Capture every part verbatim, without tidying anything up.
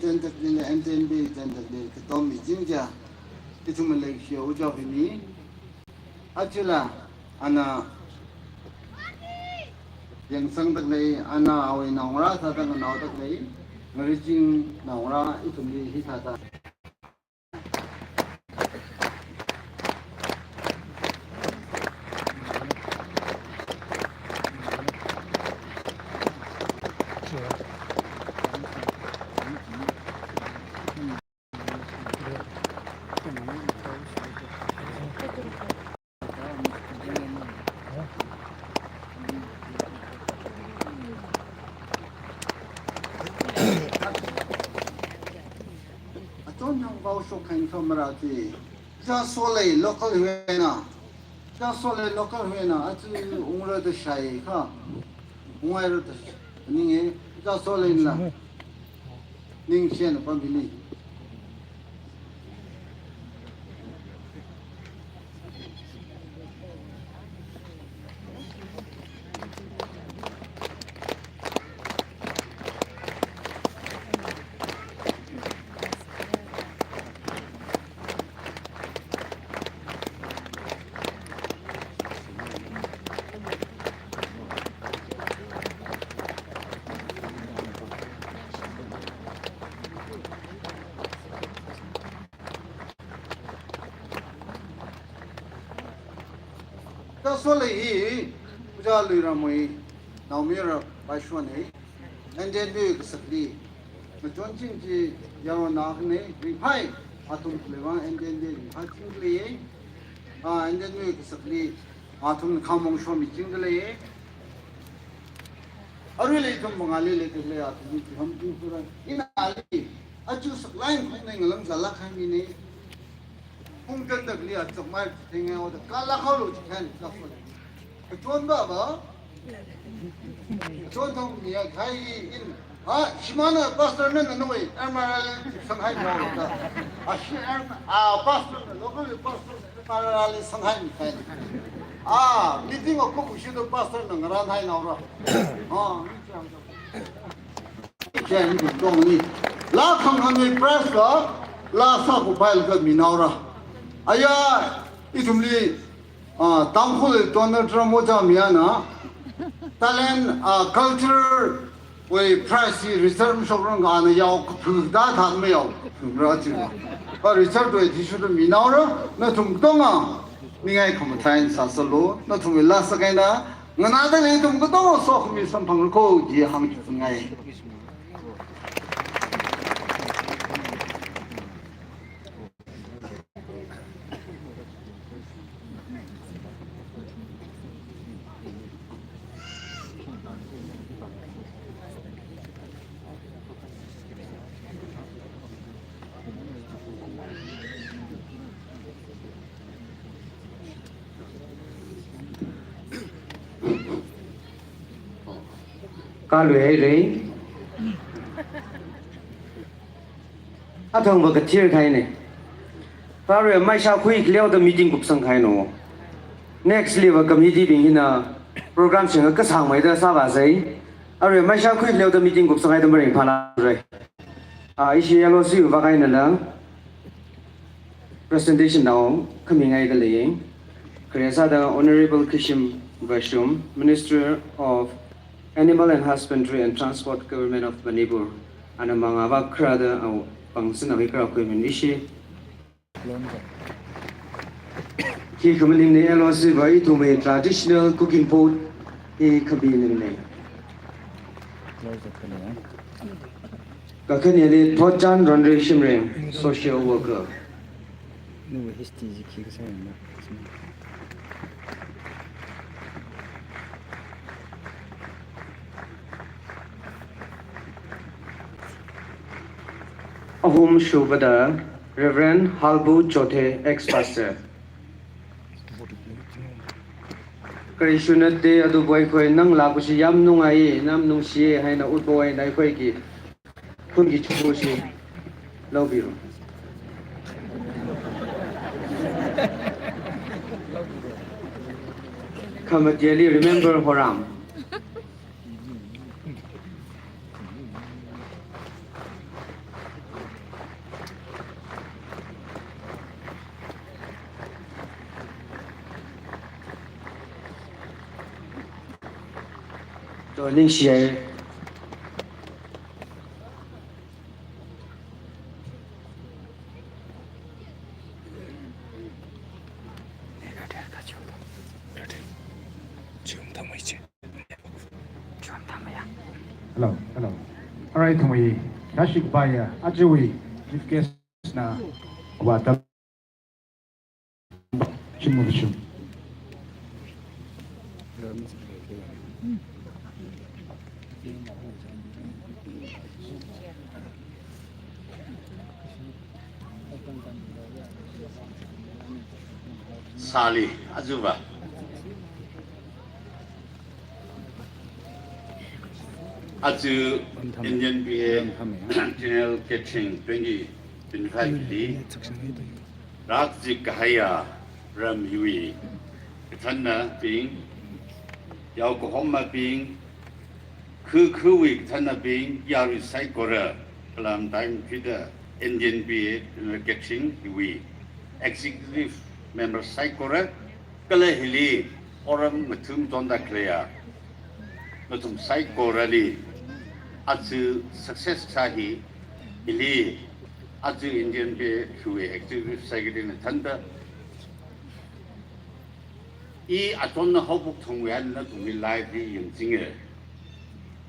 Tentakli le, N T N B tentakli, katom miching ja. Ithum leishiya ujao hini. Achila, ana, yangsang taklei, ana awui naongarā sāda nganaotaklei, ngarijing naongarā ithumli hithāda. Aton hangvao shok khain khamara ti. Cha Solei local huina. Cha Solei local huina. Achu ungra da shai kha. Ungaira da ninge. Cha Solei la. Ningshen pambili. Cha Solei hi, Ojā Luiramwui naomayara paishon e, N T N B kasakli, machonching chi yaronnao ne, ringphai, athum khalei vang N T N B ringphai ching lei, a, N T N B kasakli, athum khamong shomi ching lei. Arui lei ithum Bangali lei, lei athum chi ham ching sura. Ina ali, achu saklai khong ne ngalam zala khai mi ne. Khong kan dak li achok mai chi theng o da kala khalo chi khan ka so. Kachon ba ba. Kachon thong mi a khai in. Ha, shimān pastor na na noi, M R L sanghai mo da. A shi M, a pastor na, local pastor na, M R L sanghai mi khai. A, meeting o ko kushi do pastor na ngaran hai naora. Ha, mi chang. Chen kum tong ni. La khang khang ni press la, la sākhuipai la ka mi naora. Aya, ithumli, a, Tangkhul Donald Trump o cha mi ana. Talent, a, culture, wui prize hi reserve shokrang ka ana yao kaphu da than me yao. Ra chi. Ka reserve wui thi shu mi naora, nathum katonga. Ningai khamathā eina sāsālu, nathum la sākaina, nganāda lei ithum katonga sokhami samphang ko, ji hāngching ngai. Kalui haira. Athang va kathir khai ne. Arui maisha khui khaleoda meeting kupsang khai no. Next li va committee bing hina program sing kasang maida sāvāsei. Arui maisha khui khaleoda meeting kupsang haida maringphāla rai. A, ishi L O C va kaina la presentation nao khami ngai da lei. Khare sāda Honorable Khashim Vashum, Minister of Animal and Husbandry and Transport, Government of Manipur. Ana mangā va kharāda au pangsin na hi kharā khuimin ishi. Hi khamaning ni L O C va ithumwui traditional cooking pot hi khami ning ni. Kakhaneli Thotchan Ronre Shimreng, social worker. Ahum shubada Reverend Halbu Chothe, ex-pastor. Kari shunat de adu boy koi nang lakushi yam nungai, nam nungshi haina utboy nai koi ki. Khunki chukushi. Love you. Khamateli remember Horam. ningshiya. Hello, hello. Alright, thangmei, achiwui chief guest na wa ta shim shim. Sāli, aja va. Aja Indian B A General Gathering twenty twenty-five li rākazip kahaiya ram hiwui kathānnabing, yaokahomabing, khu khuwui kathānnabing, yarui saikora, kala matai machuida Indian B A General Gathering hiwui executive member saikora, kala hili otram ngathum tonda khaleiya nathum saikorali, aja success kasā hi, hili aja Indian B A hiwui executive secretary na thānda, i achonna haophok thangwui eina nathumwui live li yangchinga.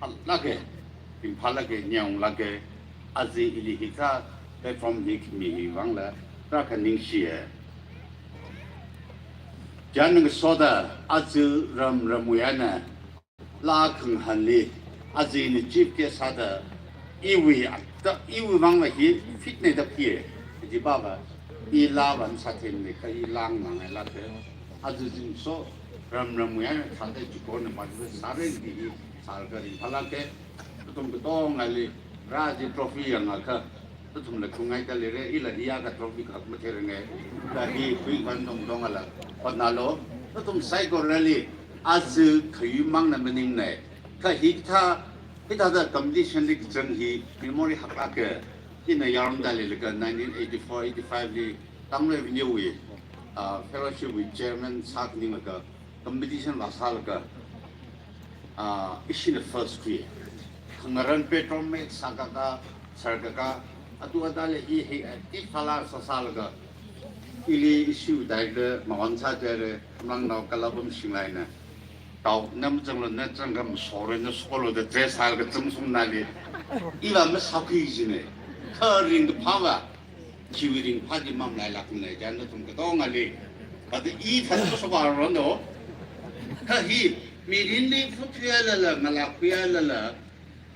Alāka, ringphālāka, nyānglāka, aja ili hikathā platform hi khami hi vangla, rākhaningshiya. Chieina ngasoda, aja ram ramwui eina, laa khangahānli, aja ina chief guest sāda, iwui ata, iwui vangla hi fitna da pie, ji baba, i laa vāsā themne kha i lāngngai lāka. Aja zimiksho, ram ramwui eina thāda chikona matuiva sāra kaji sālaga ringphālāka. Nathum katongali, rā chi trophy yangakha, nathumla khuingaida leira, ila iyaka trophy kha matheiranga. Kha hi khuivan tongtongla hotnālu. Nathum saikorali, aja khayui mangna maningna. Kha hikathā, hithāda competition li kazang hi, memory haklāka. Ina yarumda leilaga nineteen eighty-four eighty-five li, Tangkhul Avenue wui, ah, fellowship wui chairman sāninglaga, competition vāsālaga, ah, ishina first khui. Khangarān petrol mix sākaka, sārkaka, atu adali i hi, eh, i phala sāsālaga, ili ishi director mawon sā jare, Mlangnao Kalabam Singlaina. Tao, na mazanglu, na zangkha mashokranu, shoklu da dress sālaga zangshungna li. Iva masākhui jina. Kha ringkaphāva, chiwui ringphā chi mamalailākmana, chieina nathum katongali. Kha i thāda shokva rono. Kha hi, mirinli phuthuihailala, ngalākhuihailala,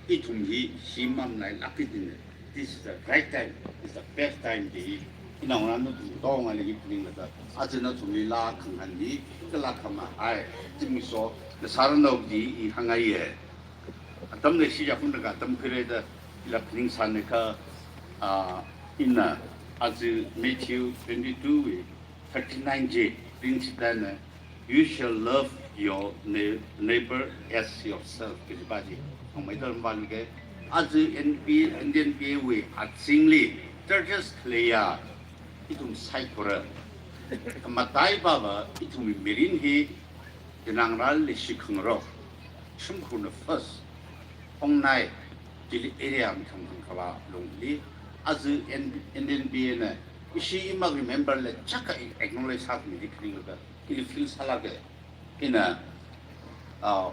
ithum hi, hi mamalailāka jina. This is the right time, it's the best time ji. Ina ngarān nathum katongali hi phaninglaga, aja nathumli laa khangahān hi, kala khamahai, zimiksho, ngasāranu ji i hāngngaiya. Atam leishi yakhunlaga atam khuira da ila phaningsāna kha, ah, ina aja Matthew twenty-two wui thirty-nine chi ringchithāna, "You shall love your neigh-, neighbor as yourself," kajipa chi. Hongmei dal mvāli ke, aja N B, Indian B A wui azingli, churches khaleiya, ithum saikora. Mataipa va, ithum mirin hi, Dinang rāli shikhangarok, shimkhurna first, Hongnai, chili area mathang thang kala lungli, aja N-, Indian B A na, ishi imak remember la chaka i acknowledge sākhami di khaning ka, ili feel sālāka, ina, ah,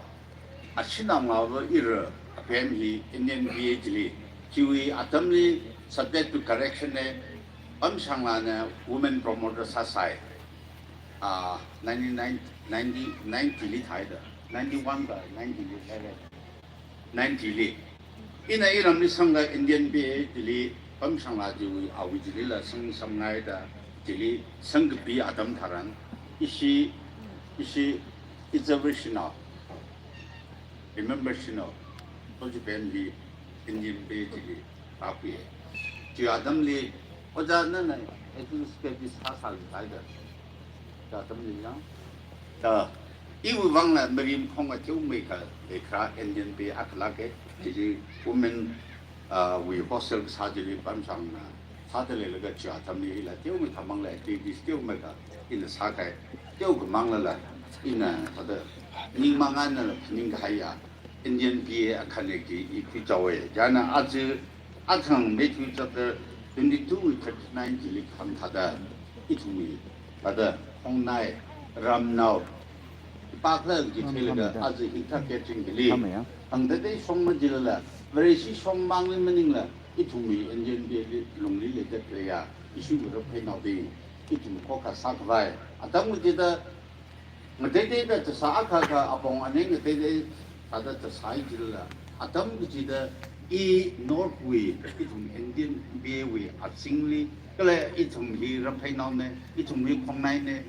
ashinam ngava ira, apem hi Indian B A chili, chiwui atamli subject to correction na, Pamshangla na women promoter sāsai. Ah, nineteen ninety, nineteen ninety li thaida, ninety-one ka nineteen li thaida, ninety li. Ina iramli sangda Indian B A chili, Pamshangla chiwui, awui chilila sang samngaida, chili sangkapi atam tharan, ishi, ishi, it's a vision now. Remember Shino, Oji Ben hi Indian B A chili rākhuiya. Chi atamli, ojā nana, ethics ke bis ha sal thaida. Chi atamli yang. Ta, iwui vangla mirin khong a teomeikha, leikharā Indian B A akhala ke, chili women, ah, wui hostel kasā chili Pamshangna, sāda leilaga chi atamli ila teomeikha mangla activities teomeikha, ina sākahai, teokha manglala, ina thāda, ningmang eina la phaningkahaiya, Indian B A akhane kaji i khuichaowe. Chieina aja athang Matthew chapter twenty-two wui thirty-nine chili kahāng thāda, ithumwui thāda khongnai, ramnao, pakla kaji theilaga aja hikathā catching chili hāngda dei shong majilala, Vareshi shongmangli maningla, ithumwui Indian B A li lungli leida khaleiya, ishiwui rappheinao dei, ithum khokha sākhavai. Atam kachida ngateiteida chasā akha akha apong ane ngateitei thāda chasā jilala, atam kachida i North wui, ithum Indian B A wui azingli, kala ithum hi rappheinao ne, ithum hi khongnaine.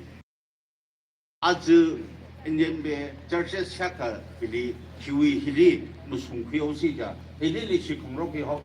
Aja Indian B A churches shākha hili, hiwui hili mashungkhuihaosi ja, hili leishi khongrok hi hao.